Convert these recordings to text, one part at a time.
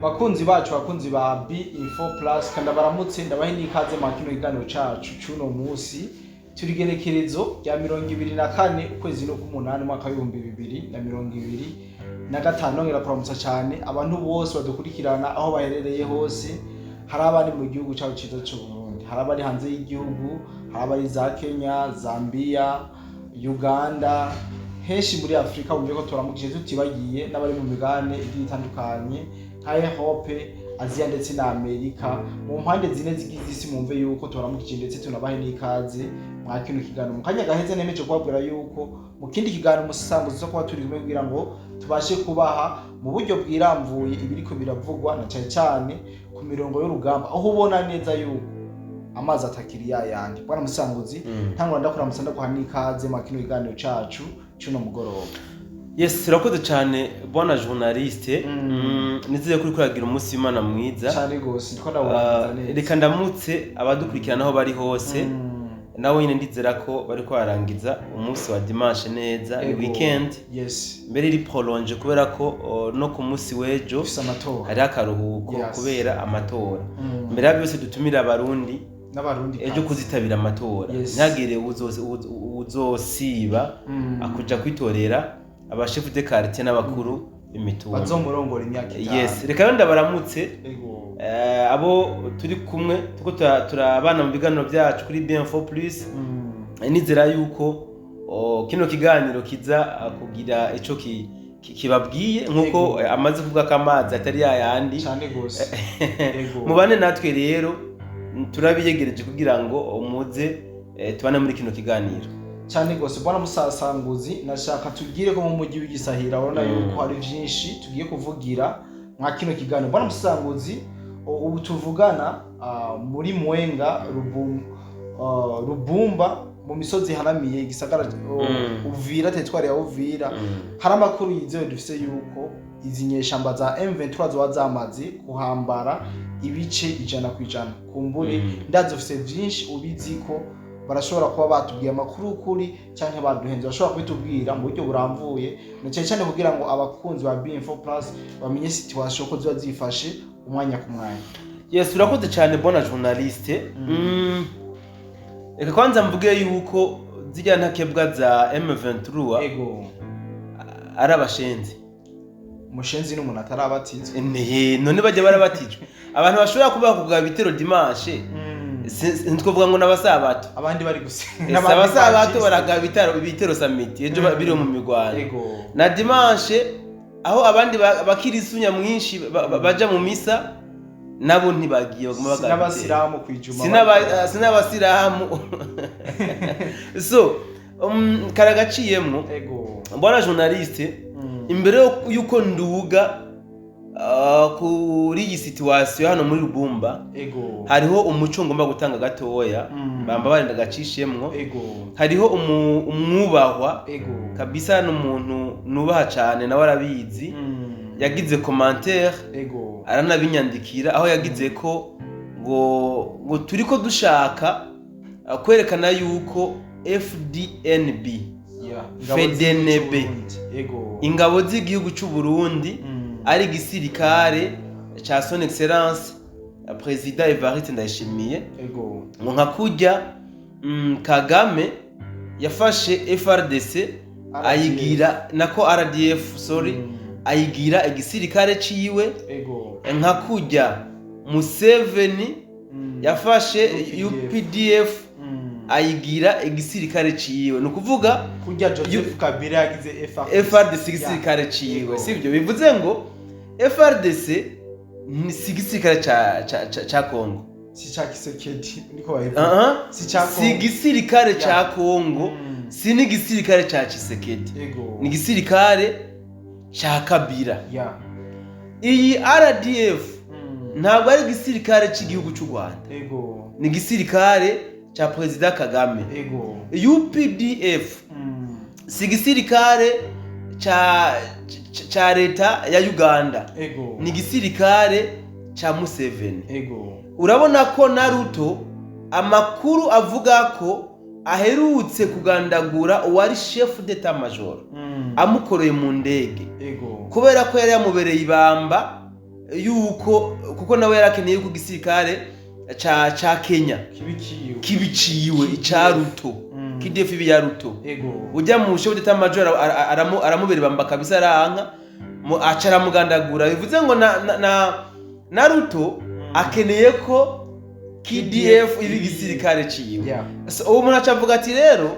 Bakunzi bacu, bakunzi ba B Info Plus, kandi baramutse, ndabahe n'ikaze mu kino kiganiro cacu c'uno musi. Turi igenekerezo rya 24, ukwezi no k'umunani, umwaka w'2025. Nongera kuramutsa cane abantu bose badukurikirana aho baherereye hose. Hari abari mu gihugu cacu ciza c'u Burundi, hari abari hanze y'igihugu, hari abari za Kenya, Zambia, Uganda, henshi muri Afurika. Bumve ko turamukije, tutibagiye n'abari mu migabane igiye itandukanye nka Europe, Aziya ndetse na Amerika, mu mpande zine zigize isi. Mwumve yuko tubaramukije ndetse tunabahe n'ikaze mwa kino kiganiro. Mu kanya gaheze nemeje kubabwira yuko mu kindi kiganiro umusasanguzi zo kuba turi kumwe kugira ngo tubashe kubaha mu buryo bwiramvuye ibiriko biravugwa, na cyane cyane ku mirongo y'urugamba, aho ubona neza yuko amazi atakiri yayandi. Bwana Musanguzi, ntangura ndakuramutsa, ndaguha n'ikaze mwa kino kiganiro cacu c'uno mugoroba. Yes, urakoze cyane, bwana journaliste. Nizeye ko uriko uragira umunsi w'Imana mwiza. Cyane gose, ndiko ndawurangiza neza. Reka ndamutse abadukurikirana aho bari hose. Nabo nyine ndizera ko bariko barangiza umunsi wa dimanche neza, ni weekend mbere iri prolongé, kubera ko no ku munsi w'ejo ufise amatora, hariho akaruhuko kubera amatora. Mbere ya byose, dutumire Abarundi n'Abarundi ejo kuzitabira amatora. Ntihagire uzosiba akuja kwitorera abashefu de quartier n'abakuru b'imitumba bazomurongora imyaka 5. Yes, reka rero ndabaramutse abo turi kumwe tuko turabana mu biganiro byacu kuri BM4 Plus. Nizera yuko kino kiganiro kiza kugira ico kibabwiye nkuko amaze kuvuga ko amazi atari yayandi. Cyane gose. Mubane natwe rero, turabiyegereje kugira ngo muze tubane muri kino kiganiro. Cyane gose, bwana Musasanguzi. Nashaka tugire ko mu mujyi w'igisahira urabona yuko hari vyinshi tugiye kuvugira mwa kino kiganiro. Bwana Musasanguzi, ubu tuvugana muri Mwenga, Rubumba, mu misozi ihanamiye igisagara Uvira, territoire ya Uvira, hari amakuru yizewe dufise yuko izi nyeshamba za M23 zoba zamaze kuhambara ibice 100%. Kumbure ndazi ufise vyinshi ubizi ko barashobora kuba batubwiye amakuru kuri canke baduhenze, bashobora kubitubwira mu buryo buramvuye, na cyane cyane kugira ngo abakunzi ba B4 Plus bamenye situation ko ziba zifashe umwanya ku mwanya. Yes, urakoze cyane, bwana journaliste. Reka kwanza mvuge yuko zirya ntakebwa za M23 ari abashenzi. Umushenzi n'umuntu atarabatizwa. None bajya barabatijwe? Abantu bashobora kuba kugaba ibitero dimanche, ntitwovuga ngo n'abasabato. Abandi bari gusenga. Ese abasabato baragaba ibitero samedi ejo biri mu mirwano na dimanche, aho abandi bakirisu nyamwinshi baja mu misa, nabo ntibagiye, baguma bagaba ibitero. N'abasilamu kwijuma. Sin'abasilamu. So karagaciyemwo. Bwana journaliste, imbere yuko nduga kuri iyi situation hano muri Rubumba, hariho umuco ngomba gutanga gatoya. Bamba barenda gacishemwo. Hariho umwubahwa kabisa, n'umuntu nubaha cane, nawe arabizi, yagize commentaire, aranabinyandikira, aho yagize ko ngo turiko dushaka kwerekana yuko FDNB, FDNB, ingabo z'igihugu c'u Burundi, ari igisirikare ca Son Excellence Président Evariste Ndayishimiye, ngo nka kurya Kagame yafashe FRDC ayigira, nako RDF, sorry, ayigira igisirikare ciwe, nka kurya Museveni yafashe UPDF. UPDF ayigira igisirikare ciwe. Ni ukuvuga kurya Joseph Kabila yagize FRDC. FRDC igisirikare ciwe. Sibyo? Bivuze ngo FRDC ni si igisirikare ca Congo. Si ca Kisekedi niko babivuga. Si ca Si Congo. igisirikare ca Congo, si n'igisirikare ca Tshisekedi, ni igisirikare ca Kabila. Iyi RDF ntabwo ari igisirikare cy'igihugu cy'u Rwanda, ni igisirikare ca Perezida Kagame. UPDF si igisirikare ca leta ya Uganda, ni igisirikare ca Museveni. Urabona ko na Ruto, amakuru avuga ko aherutse kugandagura uwari chef d'état major, amukoreye mu ndege, kubera ko yari yamubereye ibamba. yuko, kuko nawe yarakeneye yuko igisirikare ca Kenya kibiciwe kibiciwe ica Ruto, KDF ibi ya Ruto. Ujya mu chef d'état major aramubera bamba kabisa, aranka aca aramugandagura. Bivuze ngo na Ruto akeneye ko KDF iba igisirikare ciwe. So, uwo muntu aca avuga ati rero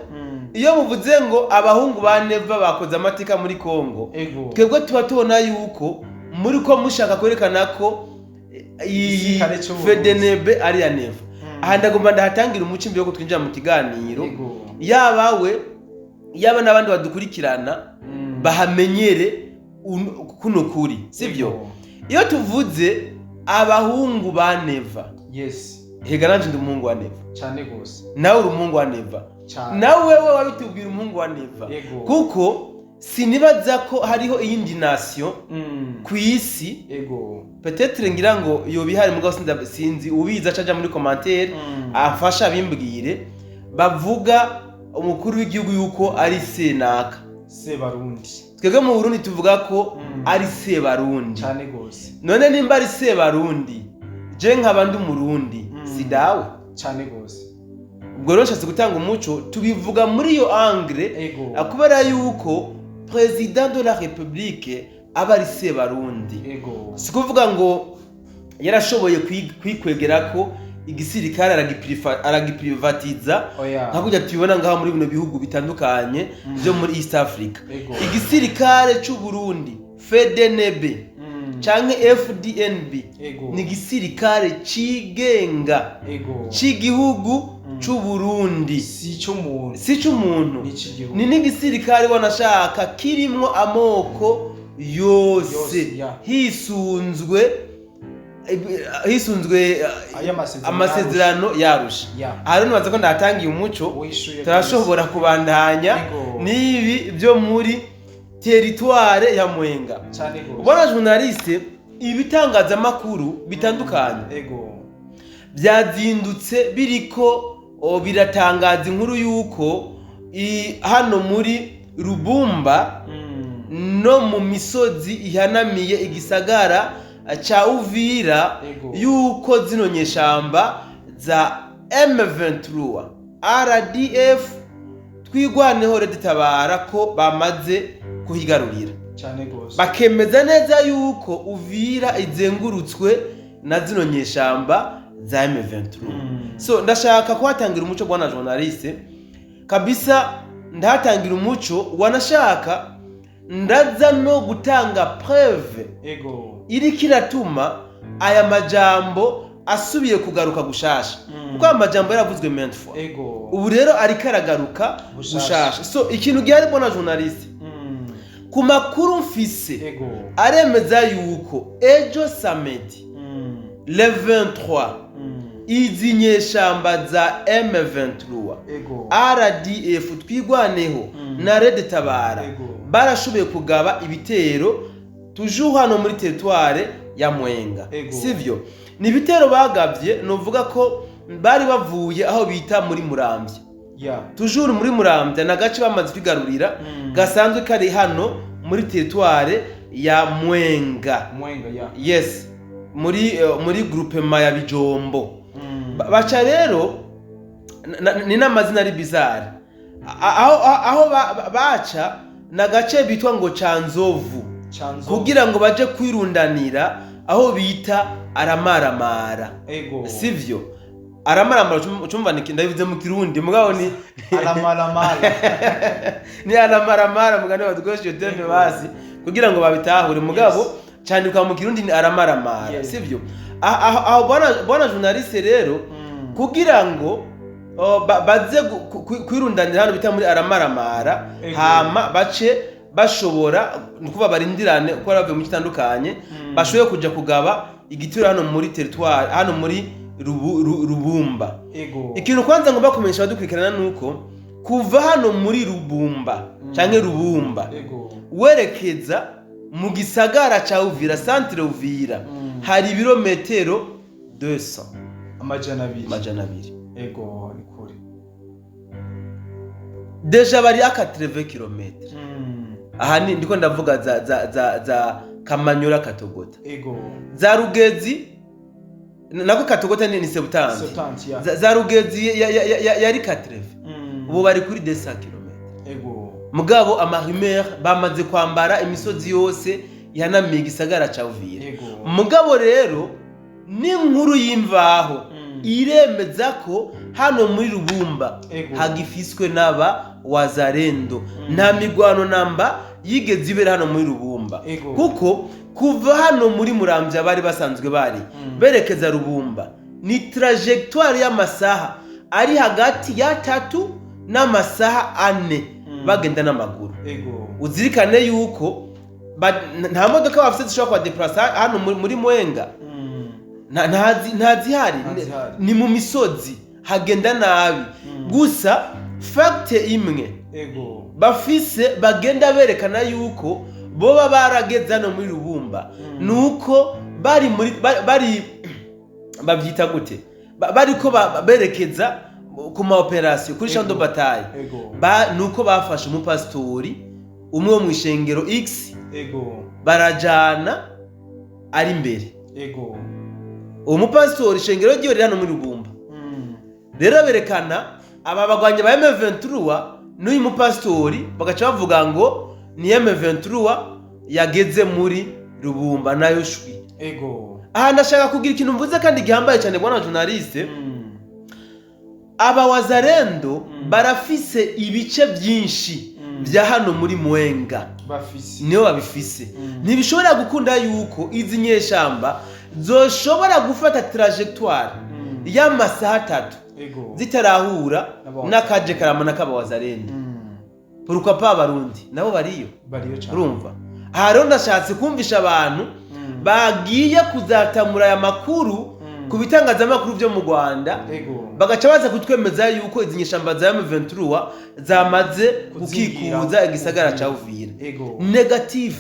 iyo muvuze ngo abahungu ba Neva bakoze amateka muri Congo, twebwe tuba tubona yuko muri ko mushaka kwerekana ko iyi Igisirikare c'Uburundi. FDNB ari iya Neva. Aha ndagomba ndahatangira umuco imbere yuko twinjira mu kiganiro, yaba we, yaba n'abandi badukurikirana, bahamenyere kuno kuri, sibyo? Iyo tuvuze abahungu ba Neva, hega nanje ndi umuhungu wa Neva. Cyane gose. Nawe uri umuhungu wa Neva. Cyane. Nawe wewe wabitubwira, umuhungu wa Neva. Kuko sinibaza ko hariho iyindi nation ku isi, peut-être ngira ngo yoba ihari, mugabo sinzi, ubizi acaja muri commentaire afasha abimbwire, bavuga umukuru w'igihugu yuko ari senaka. Sebarundi. Twebwe mu Burundi tuvuga ko ari Sebarundi. Cyane gose. None nimba ari Sebarundi, je nkaba ndi Umurundi, si dawe? Cyane gose. Ubwo rero nshatse gutanga umuco, tubivuga muri iyo angle, kubera yuko président de la République aba ari Sebarundi. Si kuvuga ngo yarashoboye kwikwegera ko igisirikare, aragiprivatiza, Oya. nka kurya tubibona ngaho muri bino bihugu bitandukanye byo muri East Africa. Igisirikare c'u Burundi, FDNB canke FDNB, ni igisirikare cigenga c'igihugu c'u Burundi. Si icy'umuntu. Si c'umuntu. Ni icy'igihugu. Ni n'igisirikare wanashaka kirimwo amoko yose, Yose, ya. hisunzwe Aya masezerano. Amasezerano yarusha. Aha rero nibaza ko ndatangiye umuco. Wishuye. Turashobora kubandanya n'ibi byo muri territoire ya Mwenga. Cyane gose. Ubona journaliste, ibitangazamakuru bitandukanye byazindutse biriko biratangaza inkuru y'uko hano muri Rubumba no mu misozi ihanamiye igisagara ca Uvira, yuko zino nyeshamba za M23 RDF, Twigwaneho, Red Tabara, ko bamaze kuhigarurira. Cyane gose. Bakemeza neza yuko Uvira izengurutswe na zino nyeshamba za M23. So ndashaka kuhatangira umuco, bwana journaliste, kabisa ndahatangira umuco. Wanashaka ndaza no gutanga preuve iriko iratuma aya majambo asubiye kugaruka gushasha, kuko aya majambo yaravuzwe maintes fois. Ubu rero ariko aragaruka Gushasha. gushasha. So ikintu gihari, bwana journaliste, ku makuru mfise, aremeza yuko ejo samedi le 23 izi nyeshamba za M23 RDF, Twigwaneho na Red Tabara barashoboye kugaba ibitero toujours hano muri territoire ya Mwenga. Sivyo? Ni ibitero bagavye, novuga ko bari bavuye aho bita muri Muramvya. Toujours muri Muramvya, na gace bamaze kwigarurira gasanzwe kari hano muri territoire ya Mwenga. Mwenga, ya. Yes, muri groupement ya Bijombo. Baca rero ni n'amazina ari bizarre. Aho baca na gace bitwa ngo Canzovu, Chanzo. kugira ngo baje kwirundanira aho bita Aramaramara. Sivyo? Aramaramara, ucumva ndabivuze mu Kirundi, mugabo ni Aramaramara. Ni Aramaramara, mugani badukoresha iyo terme basi kugira ngo babitahure, mugabo candikwa mu Kirundi ni Aramaramara. Sivyo? Aho bwana journaliste rero, kugira ngo baze kwirundanira hano bita muri Aramaramara, hama bace bashobora nukuva barindirane uko bavuye mu kitandukanye, bashoboye kuja kugaba igitero hano muri territoire, hano muri Rubumba. Ikintu kwanza ngomba kumenyesha abadukurikirana nuko kuva hano muri Rubumba canke Rubumba werekeza mu gisagara ca Uvira, centre Uvira, hari ibirometero 200. 200. 200. Ego, ni kure. Déjà bari aka 80 km. Aha ni ndiko ndavuga za za za za Kamanyola, Katogota, za Rugezi, nako Katogota ni 70. 70, ya. Za Rugezi yari 80. Ubu bari kuri 200 km. Mugabo ama rumeurs bamaze kwambara imisozi yose ihanamiye igisagara ca Uvira. Mugabo rero n'inkuru y'imvaho iremeza ko hano muri Rubumba hagifiswe n'aba Wazalendo. Nta migwano namba yigeze ibera hano muri Rubumba, kuko kuva hano muri Muramvya bari basanzwe bari berekeza Rubumba ni trajectoire y'amasaha ari hagati ya 3 n'amasaha 4 bagenda n'amaguru. Uzirikane yuko nta modoka bafite zishobora kubadeplasa hano muri Mwenga. Ntazihari. Ntazihari. Ni mu misozi, hagenda nabi. Gusa fact imwe bafise bagenda berekana yuko boba barageze hano muri Rubumba, nuko bari muri bari babyita gute, bariko berekeza ku ma opération kuri champ de bataille. Nuko bafashe umupasitori umwe wo mu ishengero X, barajana ari imbere. Uwo mupasitori, ishengero ryiwe riri hano muri Rubumba. Rero berekana aba bagwanya ba M23 n'uyu mupasitori, bagaca bavuga ngo ni M23 yageze muri Rubumba, nayo shwi. Aha ndashaka kugira ikintu mvuze kandi gihambaye cyane, bwana journaliste. Aba Wazalendo barafise ibice byinshi bya hano muri Mwenga. Bafise. Niyo babifise. Ntibishobora gukunda yuko izi nyeshamba zoshobora gufata trajectoire y'amasaha 3 zitarahura n'akaje karama n'akaba Wazalendo. Pourquoi pas Abarundi nabo bariyo? Bariyo cyane. Urumva, aha rero ndashatse kumvisha abantu bagiye kuzatamura aya makuru ku bitangazamakuru byo mu Rwanda, bagaca baza kutwemeza yuko izi nyeshamba za M23 zamaze kuzingira. Gukikuza igisagara ca Uvira. Négatif.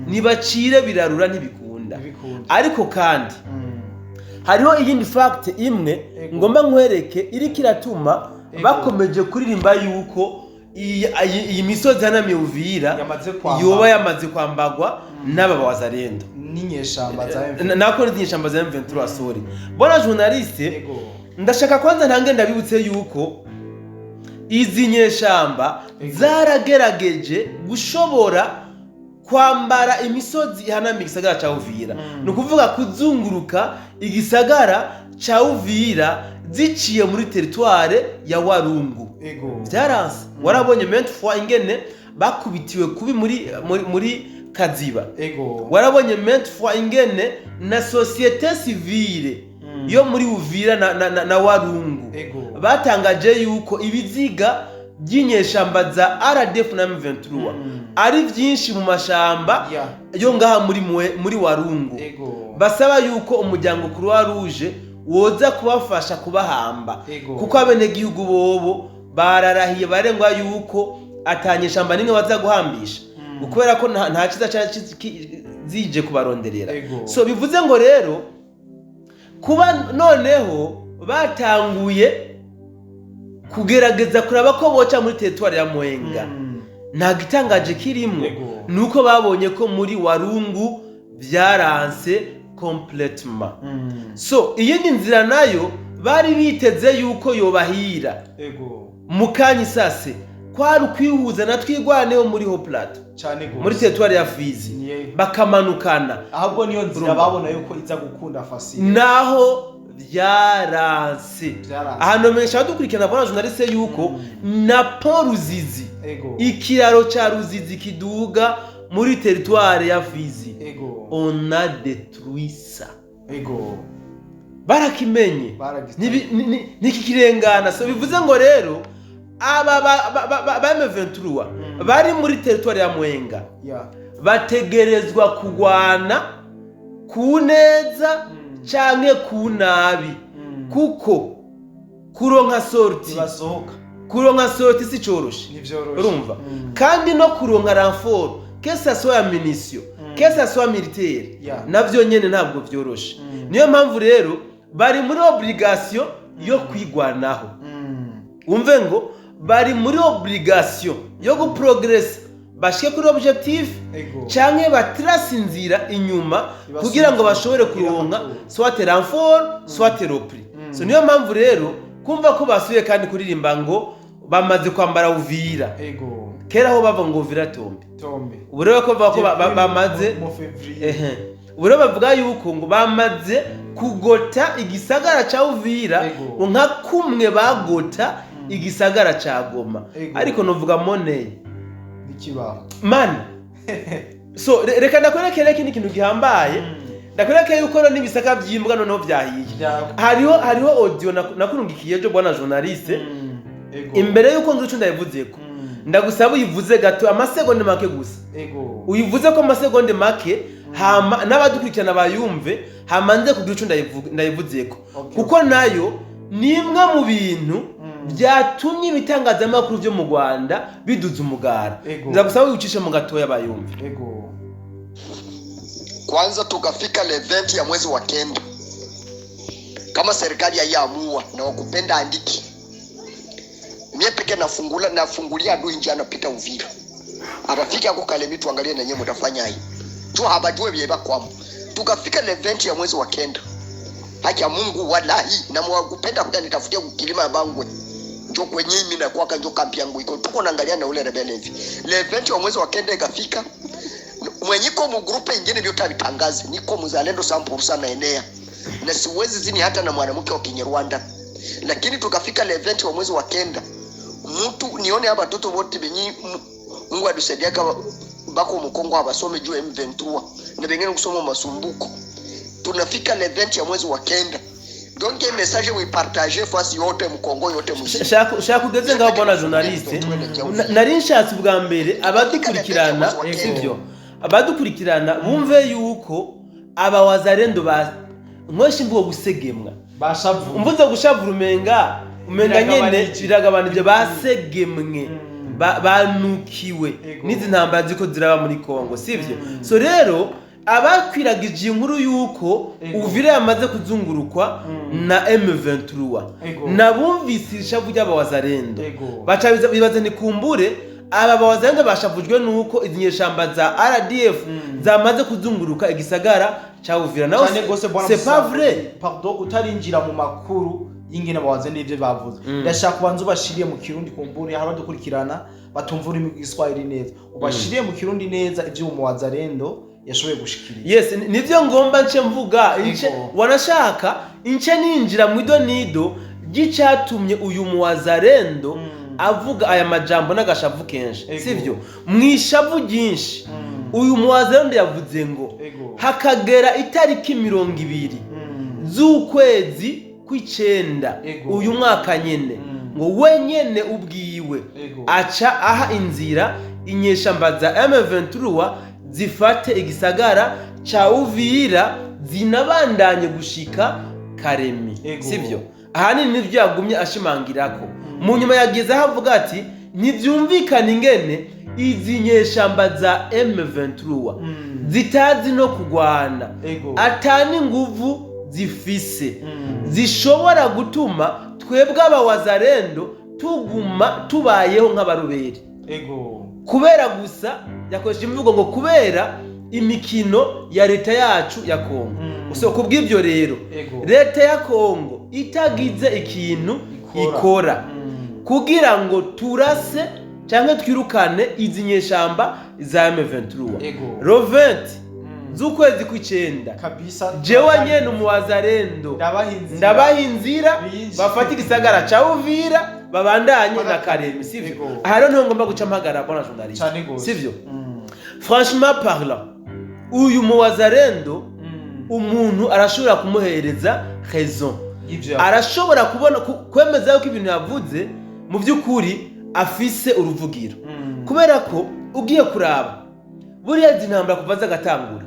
Nibacire birarura, ntibikunda. Ntibikunda. Ariko kandi hariho iyindi fact imwe ngomba nkwereke iriko iratuma bakomeje kuririmba yuko iyi misozi hanamiye Uvira yamaze kwamba. Yoba yamaze kwambagwa n'aba Wazalendo n'inyeshamba za M23. Nako n'inyeshamba za M23, sorry, bwana journaliste. Ndashaka kwanza ntange ndabibutse yuko izi nyeshamba zaragerageje gushobora kwambara imisozi ihanamiye igisagara ca Uvira. Ni ukuvuga kuzunguruka igisagara ca Uvira ziciye muri territoire ya Warungu. Byaranse. Warabonye maintes fois ingene bakubitiwe kubi muri Kaziba. Warabonye maintes fois ingene na société civile yo muri Uvira na Warungu batangaje yuko ibiziga by'inyeshamba za RDF na M23 ari byinshi mu mashamba yo ngaha muri Warungu, basaba yuko umuryango Croix Rouge woza kubafasha kubahamba, kuko abenegihugu bobo bararahiye barengwa yuko atanyeshamba nimwe baza guhambisha, kubera ko nta cyiza cyari zije kubaronderera. So bivuze ngo rero kuba noneho batanguye kugerageza kuraba ko boca muri territoire ya Mwenga, nta gitangaje kirimwo. Nuko babonye ko muri Warungu byaranse complètement. So iyindi nzira nayo bari biteze yuko yobahira mu kanya isase kwari ukwihuza na Twigwaneho muri Hauts Plateaux, cyane gose, muri territoire ya Fizi, bakamanukana. Ahubwo niyo nzira Urumva. babona yuko iza gukunda facile. Naho byaranse. Byaranse. Ahantu menyesha abadukurikirana, bwana journaliste, yuko na pont Ruzizi, ikiraro ca Ruzizi kiduga muri territoire ya Fizi, on a détruit ça. Barakimenye. Ntikikirengana. So bivuze ngo rero aba ba M23 bari muri territoire ya Mwenga bategerezwa kugwana ku neza canke ku nabi, kuko kuronka sortie, ntibasohoka. Kuronka sortie si coroshe. Ntivyoroshe. Urumva, kandi no kuronka renfort, que ça soit ya munition, que ça soit militaire, navyo nyene ntabwo vyoroshe. Niyo mpamvu rero bari muri obligation yo kwigwanaho. Wumve ngo bari muri obligation yo guprogresa. Bashike kuri objectif canke batrase inzira inyuma Ibasubize kugira ngo bashobore kugira kuronka retour. soit renfort, soit repli. So niyo mpamvu rero kumva ko basubiye kandi kuririmba ngo bamaze kwambara Uvira. Kera aho bava ngo Uvira tombe. Tombe. Ubu rero ko bavuga ko bamaze mu février. Ehe. Ubu rero bavuga yuko ngo bamaze kugota igisagara ca Uvira, ngo nka kumwe bagota igisagara ca Goma. Ariko novuga money n'ikibaho. Man, so reka ndakwerekere ikindi kintu gihambaye. Ndakwereke yuko rero n'ibisaka by'imbwa noneho byahiye. Hariho audio nakurungikiye ejo, bwana journaliste. Imbere yuko ngira ico ndayivuzeko, ndagusaba uyivuze gato, amasegonde make gusa. Uyivuze ko amasegonde make, hama n'abadukurikirana bayumve, hama nze kugira ico ndayivuzeko. Kuko nayo ni imwe mu bintu byatumye ibitangazamakuru byo mu Rwanda biduza umugara. Ndagusaba wicishe mu gatoya bayumve. Kwanza tukafika le 20 ya mwezi wa kenda, kama serikali haiamua na wakupenda andiki, mie peke nafungula nafungulia adui njia anapita Uvira, abafika ako Kalemi, tuangalie nenyewe mtafanya hii tu habajue vyeba kwamo. Tukafika le 20 ya mwezi wa kenda, haki ya Mungu, wallahi, na mwakupenda kuja nitafutia kukilima ya Bangwe, njo kwenye mimi na kwaka, njo kampi yangu iko, tuko naangalia na ule rebelle hivi. Le 20 wa mwezi wa kenda ikafika, mwenyiko mu groupe ingine vyote avitangaze, niko mzalendo 100% naenea na siwezi zini hata na mwanamke wa Kinyarwanda. Lakini tukafika le 20 wa mwezi wa kenda, mtu nione hapa watoto wote benyi Mungu atusaidiaka bako mkongo abasome juu M23 na bengine kusoma masumbuko. Tunafika le 20 ya mwezi wa kenda, donc message muipartage fasi yote mkongo yote muzima. Shaka ugeze ngaho, bwana journaliste. Nari nshatse ubwa mbere abadukurikirana, sivyo, abadukurikirana bumve yuko aba wazalendo ba nkoshi imvugo gusegemwa. Bashavu. Mvuze gushavura, umenga nyene Biragabanije. Biragabanije, basegemwe, banukiwe n'izi ntambara ziko ziraba muri Kongo, sivyo? So rero abakwiragije inkuru yuko Uvira yamaze kuzungurukwa na M23, nabumvise ishavu ry'abawazalendo, baca bibaza ni kumbure aba bawazalendo bashavujwe nuko izi nyeshamba za RDF zamaze kuzunguruka igisagara ca Uvira. Naho Cyane gose, bwana c'est pas Musa. vrai. Pardon, utarinjira mu makuru y'ingene bawaze n'ivyo bavuze, ndashaka kubanza ubashiriye mu Kirundi, kumbure hari abadukurikirana batumva ururimi rw'Igiswahili neza. Ubashiriye mu Kirundi neza ivyo umuwazalendo yashoboye gushikiriza. Yes, nivyo ngomba nce mvuga ince. Wanashaka ince ninjira mu idonido ry'icatumye uyu muwazalendo avuga aya majambo n'agashavu kenshi. Sivyo, mwishavu ryinshi uyu muwazalendo yavuze ngo hakagera itariki 20 z'ukwezi kw'icenda uyu mwaka nyene, ngo wenyene ubwiwe aca aha inzira inyeshamba za M23 zifate igisagara ca Uvira, zinabandanye gushika Karemi. Sivyo, ahanini nivyo yagumye ashimangirako. Mu nyuma yageze aho avuga ati ntivyumvikana ingene izi nyeshamba za M23 zitazi no kugwana, atani nguvu zifise, zishobora gutuma twebwe abawazalendo tuguma tubayeho nk'abaruberi kubera gusa yakoresha imvugo ngo kubera imikino ya leta yacu ya Kongo. So kubw'ibyo rero, leta ya Kongo itagize ikintu Ikora. ikora kugira ngo turase cyangwa twirukane izi nyeshamba za M23, le 20 z'ukwezi kw'icenda, Kabisa. jewe nyene umuwazalendo Ndabaha inzira. ndabaha inzira Binjire. bafate igisagara ca Uvira, babandanye na Karemi, sivyo? Aha rero niho ngomba guca mpagarara, bwana journaliste. Cane gose. Sivyo, franchement parlant, uyu muwazalendo umuntu arashobora kumuhereza raison. Y'ivyo. Arashobora kubona kwemeza yuko ibintu yavuze mu by'ukuri afise uruvugiro, kubera ko ugiye kuraba buriya izi ntambara kuva zagatangura,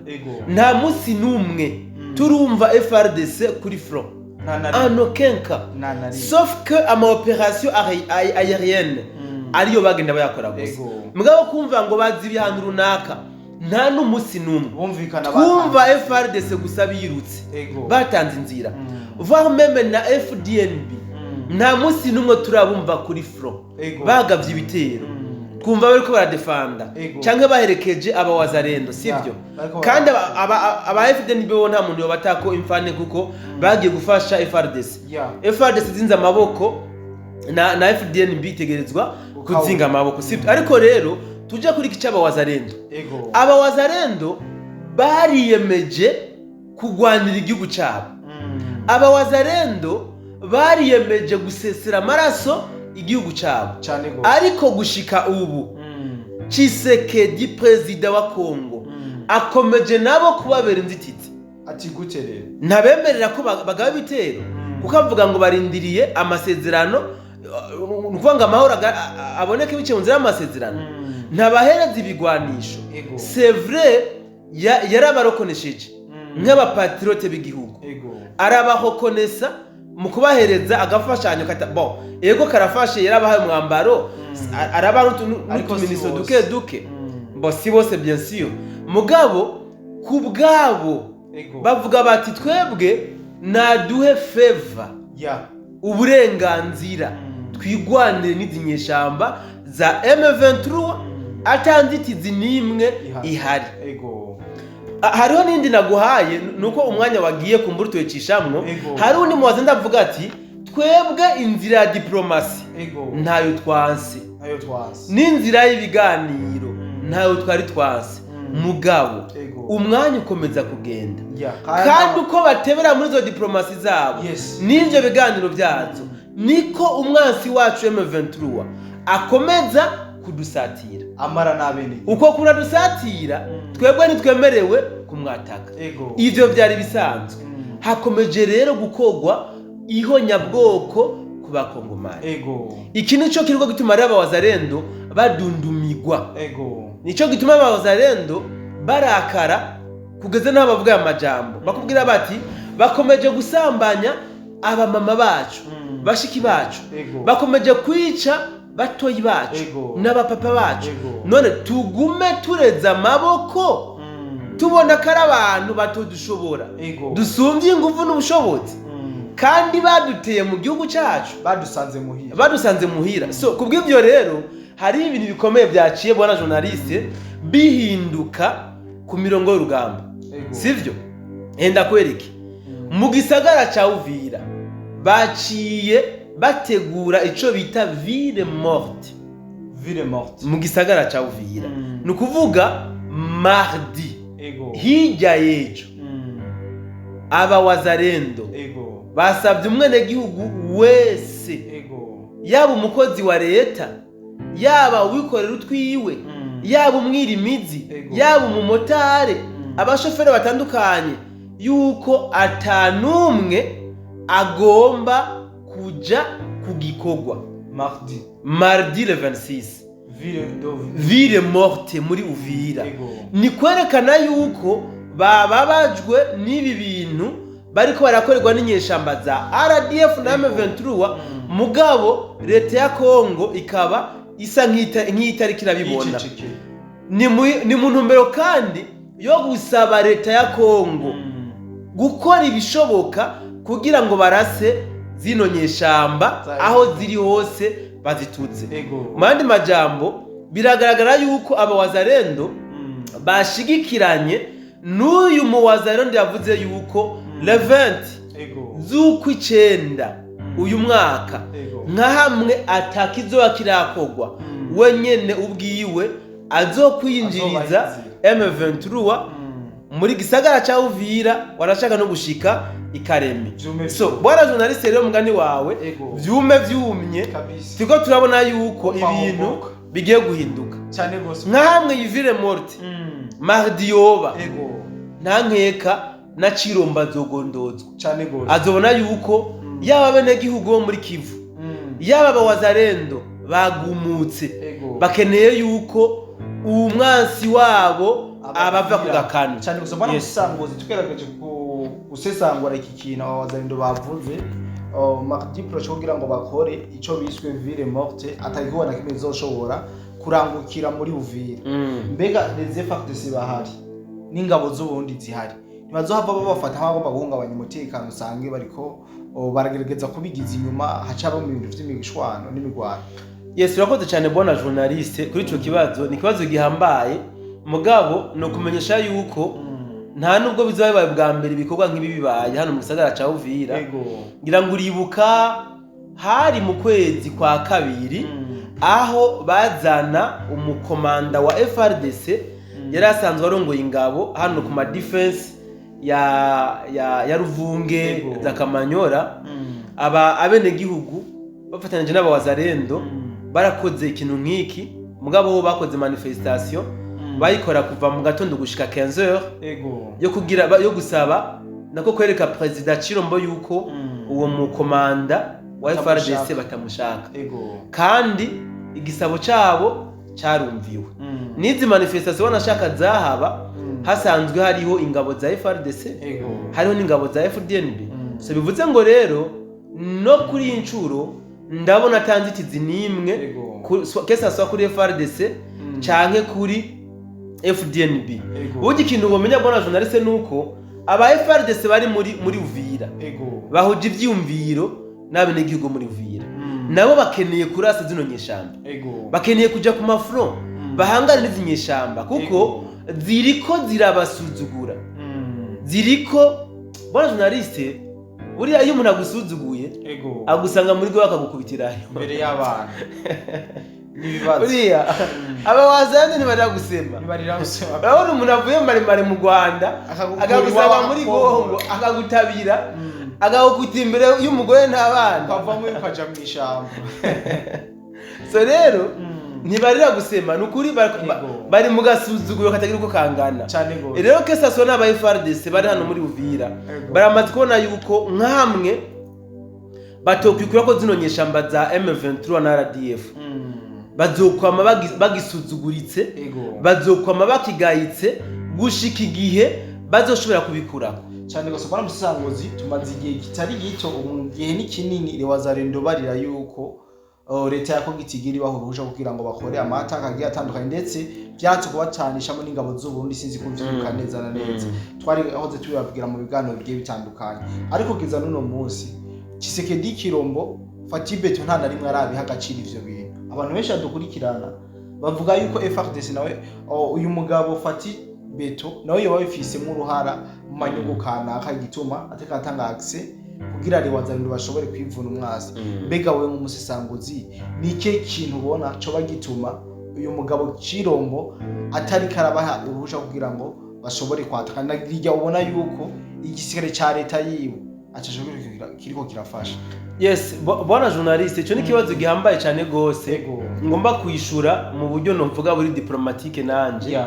nta munsi n'umwe turumva FARDC kuri front. Nta na rimwe. En aucun cas. Nta na rimwe. Sauf que ama opération aérienne ariyo bagenda bayakora gusa. Mugabo kumva ngo bazi ibihano runaka, nta n'umunsi n'umwe Bumvikana. twumva FARDC gusa birutse, batanze inzira, voire même na FDNB, nta munsi n'umwe turabumva kuri front bagavye ibitero. Kumva bariko baradefanda canke baherekeje aba wazalendo, sivyo? Bariko Kandi aba FDNB bo nta muntu yobatako imfane, kuko bagiye gufasha FARDC. FARDC zinze amaboko na FDNB itegerezwa kuzinga amaboko, sivyo? Ariko rero tuje kuri iki c'aba wazalendo. Aba wazalendo bariyemeje kugwanira igihugu cyabo. Aba wazalendo bariyemeje gusesera amaraso igihugu cyabo. Cyane gose. Ariko gushika ubu, Tshisekedi, perezida wa Kongo, akomeje nabo kubabera inzitizi. Ati gute rero? Ntabemerera ko bagaba ibitero, kuko avuga ngo barindiriye amasezerano, ni ukuvuga ngo amahoro aboneke biciye mu nzira y'amasezerano. Ntabahereza ibigwanisho. C'est vrai, yarabarokonesheje nk'abapatriote b'igihugu, arabahokonesa mu kubahereza agafashanyo kata bon, ego karafashe, yarabahaye umwambaro, arabaha Ariko si n'utuminiso bose. duke duke. Bo si bose, bien sûr, mugabo ku bwabo bavuga bati: "Twebwe naduhe faveur, uburenganzira, twigwanire n'izi nyeshamba za M23 ata nzitizi n'imwe ihari." Ihari. Hariho n'indi naguhaye, nuko umwanya wagiye kumbura tuyicishamwo. Hari undi muwaza ndavuga ati: "Twebwe inzira ya diplomasi ntayo twanse, Nayo twanse. n'inzira y'ibiganiro ntayo twari twanse, mugabo umwanya ukomeza kugenda, kandi uko batebera muri izo diplomasi zabo n'ibyo biganiro byazo, niko umwansi wacu M23 akomeza kudusatira." Amara n'abene. Uko kuradusatira, twebwe ntitwemerewe kumwataka. Ivyo byari bisanzwe. Hakomeje rero gukorwa ihonyabwoko ku bakongomani. Iki nico kiriko gituma rero abawazalendo badundumigwa. Nico gituma abawazalendo barakara kugeza n'aho bavuga aya majambo, bakubwira bati: "Bakomeje gusambanya abamama bacu, bashiki bacu, bakomeje kwica batoyi bacu n'abapapa bacu. None tugume tureze amaboko tubona ko ari abantu batodushobora, dusumbye ingufu n'ubushobozi, kandi baduteye mu gihugu cyacu, Badusanze muhira. badusanze muhira?" So kubw'ibyo rero hari ibintu bikomeye byaciye, bwana journaliste, bihinduka ku mirongo y'urugamba. Sivyo? Enda kwereke, mu gisagara ca Uvira baciye bategura ico bita ville morte. Ville morte. Mu gisagara ca Uvira, ni ukuvuga mardi, hirya y'ejo, aba wazalendo basabye umwenegihugu wese, yaba umukozi wa leta, yaba uwikorera utwiwe, yaba umwirimizi, yaba umumotari, abashoferi batandukanye, yuko atanumwe agomba kuja ku gikorwa. Mardi. Mardi le 26. Ville d'Uvira. Ville morte muri Uvira. Ni kwerekana yuko bababajwe n'ibi bintu bariko barakorerwa n'inyeshamba za RDF na M23, mugabo leta ya Kongo ikaba isa nk'itariko irabibona. Yicecekeye. Ni mu ntumbero kandi yo gusaba leta ya Kongo gukora ibishoboka kugira ngo barase zino nyeshamba aho ziri hose, bazituze. Mu yandi majambo, biragaragara yuko aba wazalendo bashigikiranye n'uyu muwazalendo yavuze yuko le 20 z'ukwicenda uyu mwaka, nka hamwe atakizoba kirakogwa, we nyene ubwiwe azokwinjiriza Azobaha. M23 muri gisagara ca Uvira, warashaka no gushika ikareme. Vyume. So bwana journaliste rero, mugani wawe, vyume vyumye. Kabisa. Turiko turabona yuko Umva ibintu hongoka. bigiye guhinduka. Cyane gose. Nka hamwe iyi ville morte mardi yoba, nta nkeka na Ciromba azogondozwa. Cyane gose. Azobona yuko yaba abenegihugu bo muri Kivu, yaba abawazalendo bagumutse, bakeneye yuko umwansi wabo abava ku gakanu. Cyane gusa, mbona musanguzi tugerageje gusesangura iki kintu aba wazalendo bavuze mardi prochain kugira ngo bakore ico biswe ville morte, atari kubona kimwe bizoshobora kurangukira muri Uvira. Mbega les FARDC bahari n'ingabo z'Uburundi zihari, ntibazohava babafata nk'abagomba guhungabanya umutekano, usange bariko baragerageza kubigiza inyuma, hacaba mu bintu vy'imishwano n'imigwano? Yes, urakoze cyane bwana journaliste kuri ico kibazo. Ni ikibazo gihambaye, mugabo ni ukumenyesha yuko nta nubwo bizaba bibaye bwa mbere ibikorwa nk'ibi bibaye hano mu gisagara ca Uvira. Ngira ngo uribuka hari mu kwezi kwa kabiri aho bazana umukomanda wa FARDC yari asanzwe arongoye ingabo hano ku ma défense ya Ruvunge, za Kamanyora. Aba abenegihugu bafatanyije n'abawazarendo barakoze ikintu nk'iki, mugabo bo bakoze manifestation, bayikora kuva mu gatondo gushika 15h yo kugira yo gusaba nako kwereka Perezida Chilombo yuko uwo mukomanda wa Batamushaka. FARDC batamushaka, kandi igisabo cabo carumviwe. N'izi manifestation wanashaka zahaba hasanzwe hariho ingabo za FARDC, hariho n'ingabo za FDNB. So bivuze ngo rero no kuri iyi ncuro ndabona atanzitizi n'imwe que ça soit kuri FARDC canke kuri FDNB. Burya ikintu bomenya, bwana journaliste, nuko aba FARDC bari muri Uvira bahuje ivyiyumviro n'abenegihugu muri Uvira. Nabo bakeneye kurasa zino nyeshamba, bakeneye kuja ku ma front bahangane n'izi nyeshamba, kuko ziriko zirabasuzugura. Ziriko, bwana journaliste, buriya iyo umuntu agusuzuguye agusanga muri rwe akagukubitirayo Imbere y'abana n'ibibazo. Buriya aba wazanye ntibarira gusema. Ntibarira gusema. Urabona umuntu avuye maremare mu Rwanda Akagukura akagusaba iwabo muri akakongo. Kongo, akagutabira, akagukubita imbere y'umugore n'abana, Ukavamo ukaja mu ishamba. So rero ntibarira gusema, ni ukuri bari mu gasuzuguro katagira uko kangana. Cyane gose. Rero que ça soit n'aba FARDC bari hano muri Uvira, baramaze kubona yuko nkamwe batokwikura ko zino nyeshamba za M23 na RDF bazokwama bagisuzuguritse, bazokwama bakigayitse gushika igihe bazoshobora kubikurako. Cyane gose, bwana musangozi. Tumaze igihe kitari gito, ubu gihe ni kinini, Wazalendo barira yuko leta ya Kongo itigira ibaha uruhusha kugira ngo bakore amataka agiye atandukanye, ndetse byatse kubacanishamo n'ingabo z'u Burundi. Sinzi ko vyibuka neza na neza, twari ahoze tubibabwira mu biganiro bigiye bitandukanye. Ariko kugeza n'uno munsi Tshisekedi Chilombo Fatshi Béton nta na rimwe arabiha agaciro ivyo bintu. Abantu benshi badukurikirana bavuga yuko FARDC nawe, uyu mugabo Fatshi Béton nawe yoba abifisemo uruhara mu manyungu kanaka, igituma ateka atanga accès kugira ngo Wazalendo bashobore kwivuna umwasi. Mbega wewe nk'umusesanguzi, ni ikihe kintu ubona coba gituma uyu mugabo Chilombo atari karabaha uruhusha kugira ngo bashobore kwataka, na rirya ubona yuko igisirikare ca leta yiwe acaje kiriko kirafasha? Yes, bwana journaliste, ico ni ikibazo gihambaye cyane gose ngomba kwishura mu buryo novuga buri diplomatique nanje.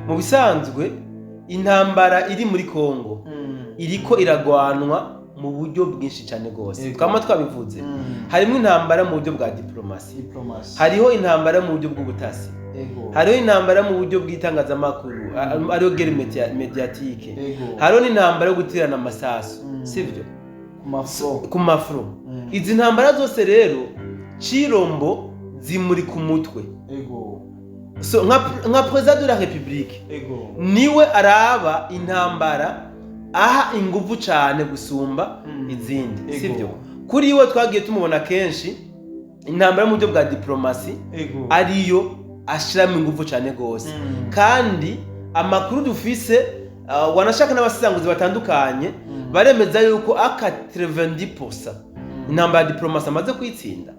Mu bisanzwe intambara iri muri Kongo iriko iragwanwa mu buryo bwinshi cyane gose. Twama twabivuze, harimo intambara mu buryo bwa diplomasi, Diplomasi. hariho intambara mu buryo bw'ubutasi, hariho intambara mu buryo bw'itangazamakuru, ariyo guerre médiatique, hariho n'intambara yo guterana amasasu, sivyo? Ku ma front. Ku ma front. Izi ntambara zose rero Chilombo zimuri ku mutwe. So nka président de la République niwe araba intambara aha inguvu cyane gusumba izindi, sivyo? Kuri we twagiye tumubona kenshi intambara mu buryo bwa diplomasi ariyo ashiramo inguvu cyane gose. Kandi amakuru dufise, wanashaka n'abasisanguzi batandukanye baremeza yuko aka 90% intambara ya diplomasi amaze kuyitsinda,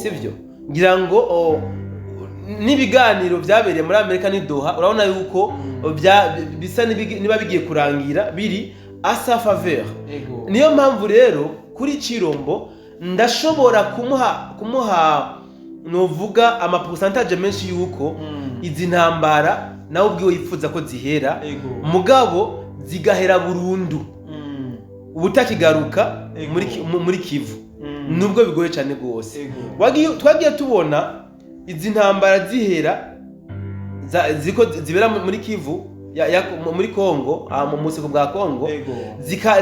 sivyo? Ngira ngo n'ibiganiro byabereye muri Amerika ni Doha, urabona yuko bisa niba bigiye kurangira biri à sa faveur. Niyo mpamvu rero kuri Chilombo ndashobora kumuha novuga ama pourcentage menshi yuko izi ntambara nawe ubwiwe yifuza ko zihera, mugabo zigahera burundu, ubutakigaruka muri Kivu, nubwo bigoye cyane rwose. Twagiye tubona izi ntambara zihera ziko zibera muri Kivu muri Kongo, mu musiko bwa Kongo,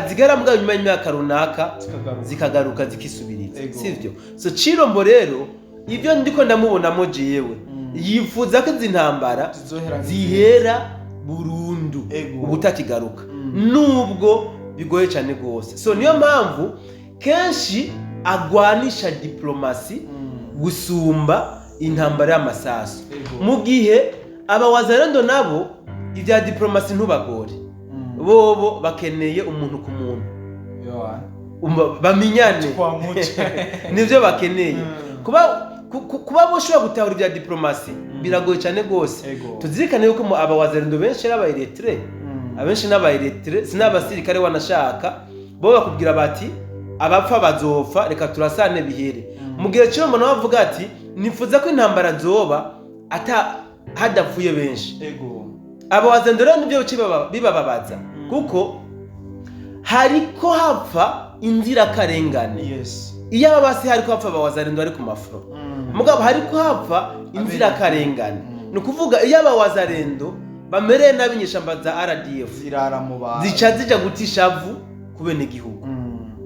zigera mugabo nyuma y'imyaka runaka Zikagaruka. zikagaruka zikisubiriza, sivyo? So Chilombo rero ibyo ndiko ndamubonamo jewe, yifuza ko izi ntambara Zizohera. zihera burundu, ubutakigaruka, nubwo bigoye cyane rwose. So niyo mpamvu kenshi agwanisha diplomasi gusumba intambara y'amasasu. Ego. Mu gihe abawazalendo nabo ibya diplomasi ntubagore, bobo bakeneye umuntu ku muntu. Yohana. Bamenyane. Twamuce. Nivyo bakeneye. Kuba boshobora gutahura ibya diplomasi biragoye cyane rwose. Ego. Tuzirikane yuko abawazalendo benshi ari abayeretre, abenshi n'abayeretre, si n'abasirikare wanashaka. Bo bakubwira bati abapfa bazopfa, reka turasane bihere. Mu gihe Cirombo nawe avuga ati nifuza ko intambara zoba ata hadapfuye benshi. Ego. Abawazalendo rero nibyo bice bibababaza, kuko hariko hapfa inzirakarengane. Iyo aba basi hariko hapfa abawazalendo bari ku mafuro, mugabo hariko hapfa inzirakarengane. Ni ukuvuga iyo abawazalendo bamereye nabi, inyeshamba za RDF zirara mu bantu, zica zija guta ishavu ku benegihugu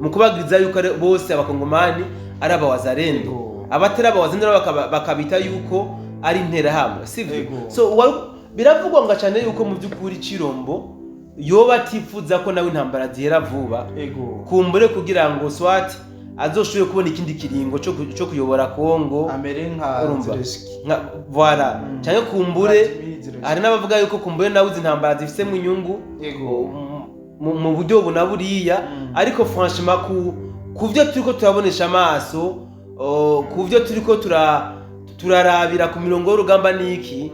mu kubabwiriza yuko ari bose abakongomani ari abawazalendo, abatari abawazalendo nabo bakabita yuko ari interahamwe, sivyo? Ego. So biravugwa ngo cyane yuko mu by'ukuri Cirombo yoba atifuza ko nawe intambara zihera vuba, kumbure kugira ngo swat azoshobore kubona ikindi kiringo cyo kuyobora Kongo, amere nka Urumva? Zelensky. Nka voilà, cyangwa kumbure Vladimir Zelensky. hari n'abavuga yuko kumbure nawe izi ntambara zifisemo inyungu mu buryo ubu na buriya. Ariko franchement ku byo turiko turabonesha amaso, ku byo turiko turarabira ku mirongo y'urugamba niki,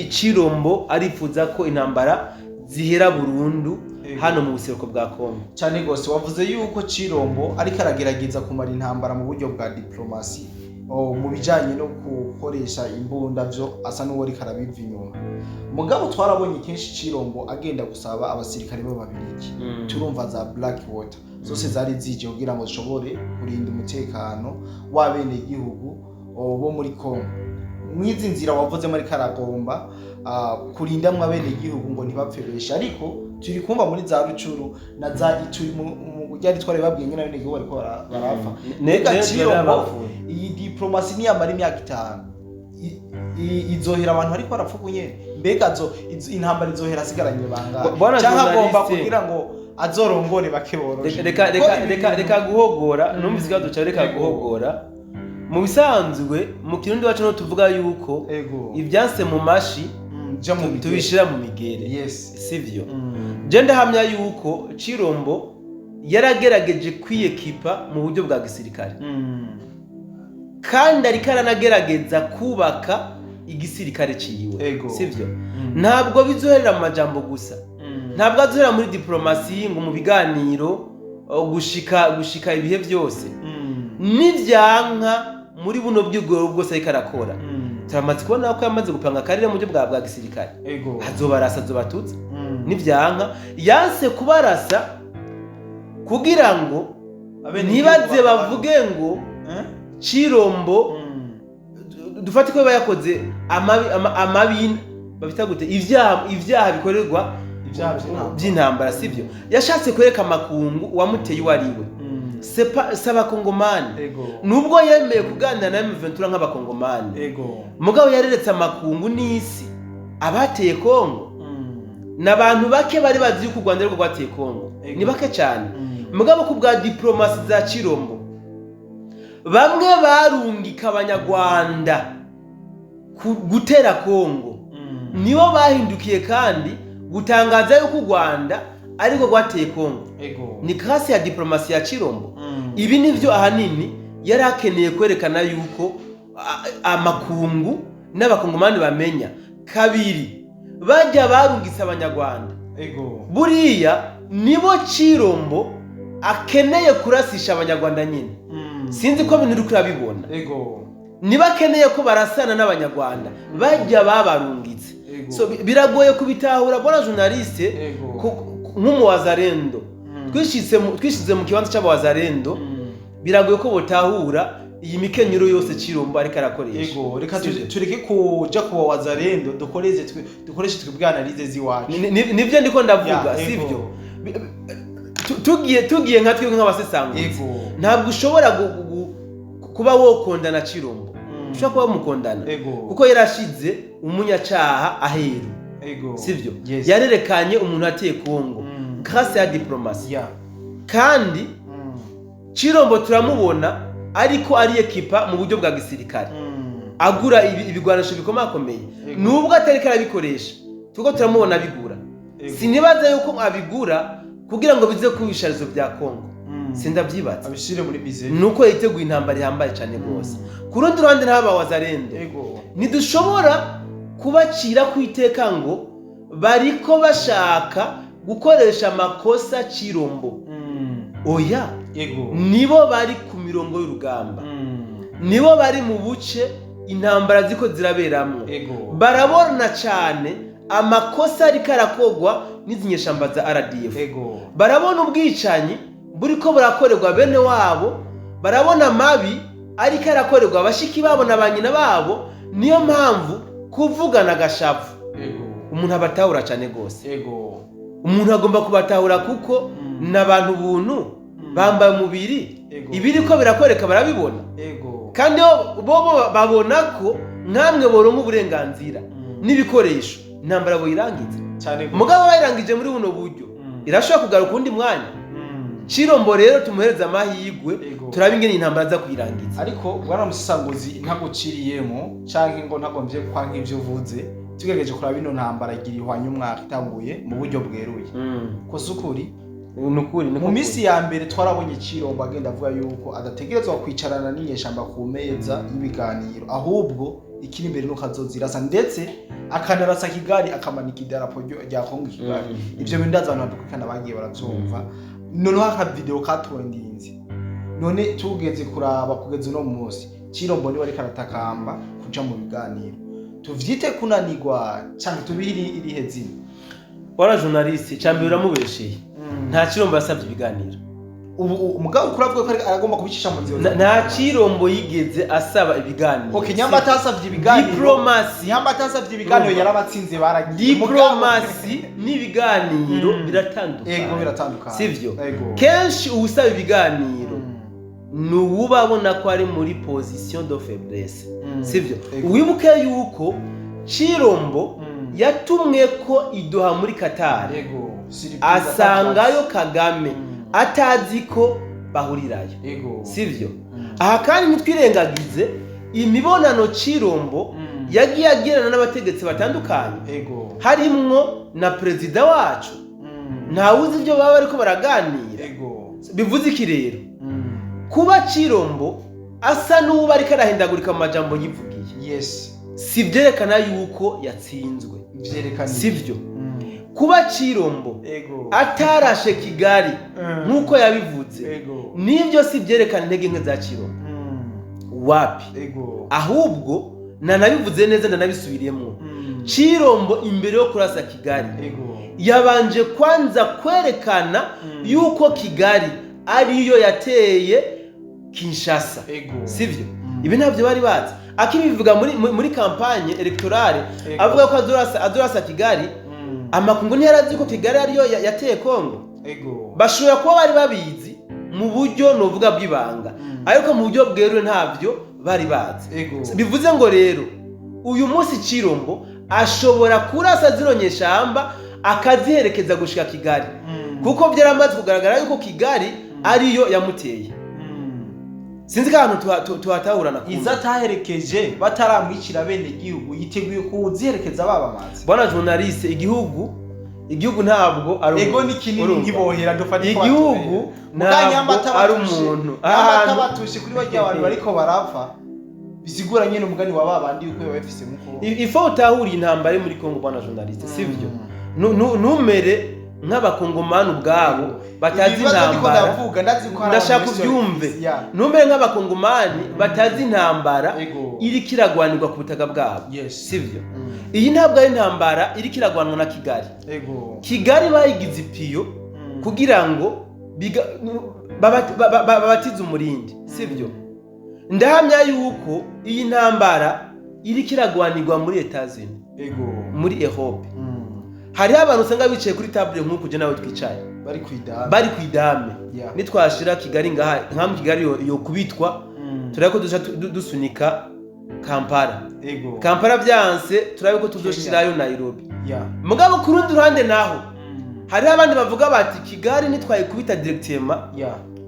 Cirombo arifuza ko intambara zihera burundu hano mu buseruko bwa Kongo. Cyane gose. Wavuze yuko Cirombo ariko aragerageza kumara intambara mu buryo bwa diplomasi. Mu bijanye no gukoresha imbunda vyo asa n'uwo ariko arabiva inyuma. Mugabo twarabonye kenshi Cirombo agenda gusaba abasirikare b'Ababirigi. Turumva za Black Water zose zari zije kugira ngo zishobore kurinda umutekano w'abenegihugu bo muri Kongo. Mwizi nzira wavuze muri karagomba kurindamwo abenegihugu ngo ntibapfe benshi, ariko turi kumva muri za Rucuru na za Ituri ryari twari babwiye ngene abenegihugu bariko barapfa. Mbega Cirombo, bapfuye. iyi diplomasi niyamara imyaka 5 izohera abantu bariko barapfa ubu nyene? Mbega intambara izohera asigaranye bangahe? Bwana Canke agomba journaliste, kugira ngo azorongore bake boroshe? Reka Ko reka ibi reka reka guhogora, numvise ikibazo cyawe, reka guhogora. Mu bisanzwe mu Kirundi wacu no tuvuga yuko ibyanse mu mashi Ja mu migere. tubishira mu migere, sivyo? Je ndahamya yuko Cirombo yaragerageje kwiyekipa mu buryo bwa gisirikare, kandi ariko aranagerageza kubaka igisirikare ciwe, sivyo? Ntabwo bizoherera mu majambo gusa, ntabwo azohera muri diplomasi ngo mu biganiro gushika ibihe byose. Nivyanka muri buno bwigoro bwose ariko arakora, turamaze kubona ko yamaze gupanga akarere mu buryo bwa gisirikare. Azobarasa, azobatutsa. Nivyanka, yanse kubarasa kugira ngo ntibaze bavuge ngo Eh? Cirombo, dufate ko yaba yakoze amabi, amabi babita gute, ibyaha bikorerwa Ibyaha vy'intambara. by'intambara, sivyo? Yashatse kwereka amakungu uwamuteye uwo ari we. Si abakongomani. Nubwo yemeye kuganira na M23 nk'abakongomani, mugabo yareretse amakungu n'isi abateye Kongo. N'abantu bake bari bazi yuko u Rwanda arirwo rwateye Kongo, ni bake cyane. Mugabo ku bwa diplomasi za Cirombo, bamwe barungika abanyarwanda gutera Kongo, nibo bahindukiye kandi gutangaza yuko u Rwanda arirwo rwateye Kongo. Ni grâce ya diplomasi ya Cirombo. Ibi nivyo ahanini yari akeneye kwerekana yuko amakungu n'abakongomani bamenya. Kabiri, bajya barungitse abanyarwanda, buriya nibo Cirombo akeneye kurasisha abanyarwanda nyine. Sinzi ko bintu uri kurabibona. Niba akeneye ko barasana n'abanyarwanda bajya babarungitse. So biragoye kubitahura, bwana journaliste. Nk'umuwazarendo, twishize mu kibanza cy'abawazarendo, biragoye ko botahura iyi mikenyero yose Cirombo ariko arakoresha. Ego, reka Sivyo? tureke kuja kuba wazarendo, dukoreze dukoreshe twebwe analyse ziwacu. Nivyo ndiko ndavuga, Ya, ego. sivyo? Tugiye nka twebwe nk'abasesanguzi, ntabwo ushobora kuba wokondana Cirombo. Ushobora kuba wamukondana kuko yarashize umunyacaha aheru, sivyo? Yes. Yarerekanye umuntu ateye Kongo grâce ya diplomasi. Kandi Cirombo turamubona ariko ari ekipa mu buryo bwa gisirikare. Agura ibigwanisho bikomakomeye, Ego. nubwo atariko arabikoresha, turiko turamubona abigura. Ego. Sinibaza yuko abigura kugira ngo bize kuba ibisharizo bya Kongo. Sindavyibaza. Abishire muri musée. Nuko yiteguye intambara ihambaye cyane rwose. Ku rundi ruhande, ntaba Wazalendo, ntidushobora kubacira ku iteka ngo bariko bashaka gukoresha amakosa Cirombo. Oya. Nibo bari ku mirongo y'urugamba, nibo bari mu buce intambara ziko ziraberamwo. Barabona cyane amakosa ariko arakogwa n'izi nyeshamba za RDF. Barabona ubwicanyi buriko burakorerwa bene wabo, barabona amabi ariko arakorerwa bashiki babo na ba nyina babo. Niyo mpamvu kuvugana agashavu, umuntu abatahura cyane rwose. Umuntu agomba kubatahura kuko n'abantu buntu, bambaye umubiri. Ibiriko birakwereka barabibona. Kandi bo babona ko nkamwe boronka uburenganzira n'ibikoresho, intambara boyirangiza. Cyane gose. Mugabo bayirangije muri buno buryo, irashobora kugaruka uwundi mwanya. Cirombo rero tumuhereze amahirwe, turabe ingene intambara aza kuyirangiza. Ariko bwana Musasanguzi, ntaguciriyemo canke ngo ntagomvye kwanka ivyo uvuze, tugerageje kuraba ino ntambara igira ihwanye umwaka itanguye mu buryo bweruye, ko si ukuri? Ni ukuri. Mu minsi ya mbere twarabonye Cirombo agenda avuga yuko adategerezwa kwicarana n'inyeshamba ku meza y'ibiganiro, ahubwo ikiri imbere nuko azozirasa, ndetse akanarasa Kigali, akamanika idarapo rya Kongo i Kigali. Ivyo bintu ndazi abantu badukurikirana bagiye baravyumva. Noneho akavideo katwendinze. None tugeze kuraba kugeza uno munsi, Cirombo niwe ariko aratakamba kuja mu biganiro. Tuvyite kunanirwa canke tubihe irihe zina? Wara journaliste, cambere uramubesheye. Nta Cirombo yasabye ibiganiro. Ubu umugabo ukuri avuga ko aragomba kubicisha mu nzira. Nta Cirombo yigeze asaba ibiganiro. Okay, nyamba atasavye ibiganiro, Diplomasi. nyamba atasavye ibiganiro, Urumva. yarabatsinze, baragiye. Diplomasi n'ibiganiro biratandukanye. Ego, biratandukanye. Sivyo? Ego. Kenshi uwusaba ibiganiro ni uwuba abona ko ari muri position de faiblesse. Sivyo? Ego. Wibuke yuko Cirombo yatumwe ko idoha muri Qatar, Ego. Surprise. asangayo Kagame, atazi ko bahurirayo. Sivyo? Aha kandi ntitwirengagize imibonano Cirombo yagiye agirana n'abategetsi batandukanye, harimwo na perezida wacu. Ntawuzi ibyo baba bariko baraganira. Bivuze iki rero? Kuba Cirombo asa n'uwo ariko arahindagurika mu majambo yivugiye, si byerekana yuko yatsinzwe. Vyerekana. Sivyo? Kuba Cirombo atarashe Kigali nk'uko yabivuze, nibyo si byerekana intege nke za Cirombo. Wapi. Ahubwo nanabivuze neza, ndanabisubiriyemo. Cirombo imbere yo kurasa Kigali, yabanje kwanza kwerekana yuko Kigali ariyo yateye Kinshasa. Sivyo? Ibi ntabyo bari bazi. Akibivuga muri campagne électorale, avuga ko azorasa Kigali, amakungu ntiyarazi ko Kigali ariyo yateye Kongo. Bashobora kuba bari babizi mu buryo novuga bw'ibanga, ariko mu buryo bweruye ntabyo bari bazi. Bivuze ngo rero uyu munsi Cirombo ashobora kurasa zino nyeshamba akaziherekeza gushika Kigali, kuko byaramaze kugaragara yuko Kigali ariyo yamuteye. Sinzi ko ahantu tuhatahurana kumwe. Izo ataherekeje bataramwicira bene gihugu, yiteguye kuziherekeza babamaze. Bwana journaliste, igihugu ntabwo ari Ego, umuntu. ni kinini. Urumva? Ntibohera dufate ko Igihugu batubera. ntabwo ari umuntu. Nyamba Ahantu atabatushe kuri barya bantu bariko barapfa, bisigura nyene umugani wa babandi yuko biba bifise muko. Ifo utahuriye intambara iri muri Kongo, bwana journaliste, sivyo? Ntumere nk'abakongomani ubwabo batazi Ibibazo ndiko intambara. ndavuga, ndazi ko hari Ndashaka abantu benshi ubyumve. babizi, yeah. Ntumere nk'abakongomani batazi intambara iriko iragwanirwa ku butaka bwabo. Sivyo? Iyi ntabwo ari intambara iriko iragwanwa na Kigali. Kigali bayigize ipiyo kugira ngo babatize umurindi, sivyo? Ndahamya yuko iyi ntambara iriko iragwanirwa muri Etats-Unis, muri Europe. Hariho abantu usanga bicaye kuri table nk'uku je nawe twicaye, bari kwidame. Bari ku idame. Nitwashira Kigali ngaha, nka Kigali yo kubitwa, turabe ko duca dusunika Kampala. Kampala byanse, turabe ko tuzoshirayo Nairobi. Mugabo ku rundi ruhande naho hariho abandi bavuga bati Kigali nitwayikubita directement,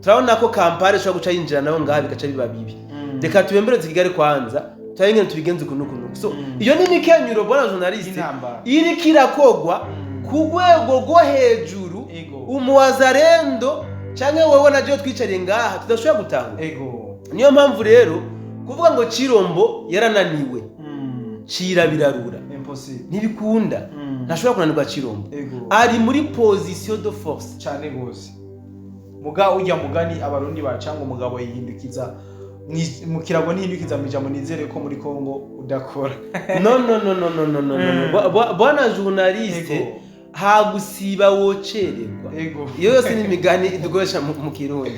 turabona ko Kampala ishobora guca yinjira nayo ngaha, bigaca biba bibi. Reka tubembereze Kigali kwanza. Turabe tubigenze uku n'uku n'uku. So iyo ni imikenyuro, bwana journaliste, Y'intambara. iriko irakogwa ku rwego rwo hejuru. Umuwazarendo canke wewe na jewe twicariye ngaha tudashobora gutahura. Niyo mpamvu rero kuvuga ngo Cirombo yarananiwe, cira birarura. Impossible. Ntibikunda. Ntashobora kunanirwa Cirombo. Ari muri position de force. Cyane gose. Muga ujya mugani Abarundi baca ngo umugabo yihindukiza mu kirago ntihindukiza mu ijambo. Nizere ko muri Kongo udakora. No, no, no, no, no, no, no, no. Bwana journaliste, hagusiba wocererwa. Iyo yose ni imigani dukoresha mu Kirundi.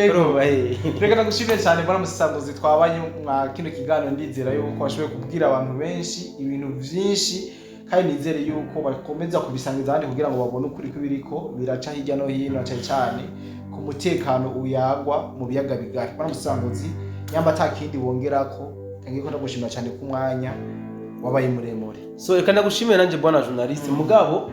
Urumva, eh. Reka nagushimire cyane, mbona musasanguzi twabanye mwa kino kiganiro. Ndizera yuko washoboye kubwira abantu benshi ibintu byinshi, kandi nizere yuko bakomeza kubisangiza abandi kugira ngo babone ukuri kw'ibiriko biraca hirya no hino, cyane cyane ku mutekano uyagwa mu biyaga bigari. Mbona musasanguzi, nyamba ata kindi wongerako, kangiye ko ndagushimira cyane ku mwanya wabaye muremure. So reka ndagushimire nanjye, bwana journaliste, mugabo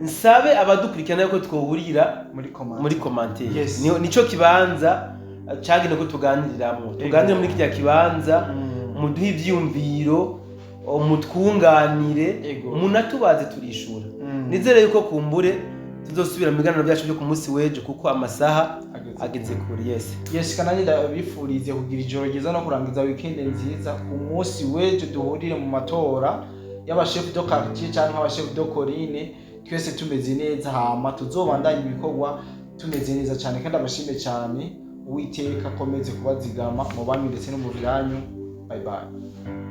nsabe abadukurikirana yuko twohurira muri comment. Muri commentaire. Nico kibanza cagenewe ko tuganiriramwo, tuganire muri kirya kibanza, muduhe ivyiyumviro, mutwunganire, munatubaze turishura. Nizere yuko kumbure tuzosubira mu biganiro byacu byo ku munsi w'ejo, kuko amasaha Ageze. ageze kure, yes. Yes, kananye ndabifurize kugira ijoro ryiza no kurangiza weekend nziza. Ku munsi w'ejo duhurire mu matora y'abashefu de quartier cyangwa abashefu de colline, twese tumeze neza, hama tuzobandanye ibikorwa tumeze neza cyane. Kandi abashime cyane, Uwiteka akomeze kubazigama mu banyu ndetse no mu biranyu. Bye bye.